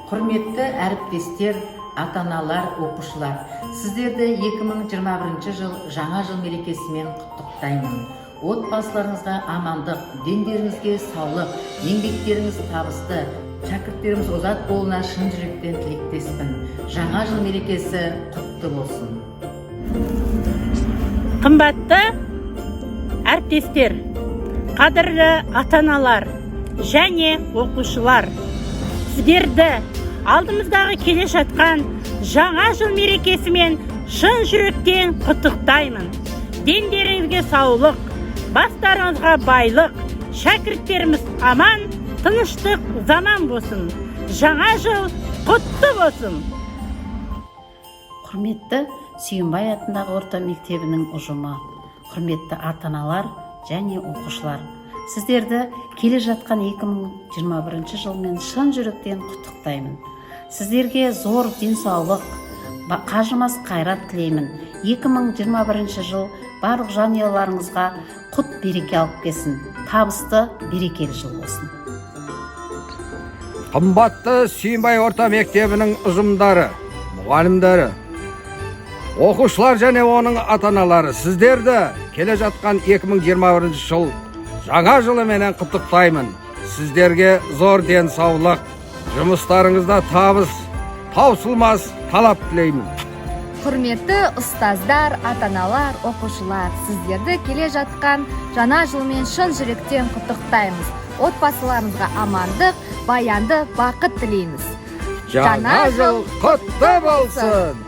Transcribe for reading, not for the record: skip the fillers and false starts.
Құрметті әріптестер, ата аналар, оқушылар, сіздерді 2021 жыл жаңа жыл мерекесімен құттықтаймын. Отбасыларыңызға амандық, дендеріңізге саулық, еңбектеріңіз табысты, шәкірттеріміз озат болуына шын жүректен тілектеспін. Жаңа жыл мерекесі құтты болсын! Қымбатты әріптестер, қадірлі ата аналар және оқушылар, сіздерді алдымыздағы келе жатқан жаңа жыл мерекесімен шын жүректен құттықтаймын. Дендеріңізге саулық, бастарыңызға байлық, шәкірттеріміз аман, тыныштық заман болсын! Жаңа жыл құтты болсын! Құрметті Сүйінбай атындағы орта мектебінің ұжымы, құрметті ата аналар және оқушылар, сіздерді келе жатқан 2021 жылмен шын жүректен құттықтаймын. Сіздерге зор денсаулық, қажымас қайрат тілеймін. 2021 жыл барлық жанұяларыңызға құт береке алып келсін, табысты, берекелі жыл болсын! Қымбатты Сүйінбай орта мектебінің ұжымдары, мұғалімдері, оқушылар және оның ата аналары, сіздерді келе жатқан 2021 жыл жаңа жылыменен құттықтаймын. Сіздерге зор денсаулық, жұмыстарыңызда табыс, таусылмас талап тілеймін. Құрметті ұстаздар, ата аналар, оқушылар, сіздерді келе жатқан жаңа жылмен шын жүректен құттықтаймыз. Отбасыларыңызға амандық, баянды бақыт тілейміз. Жаңа жыл құтты болсын!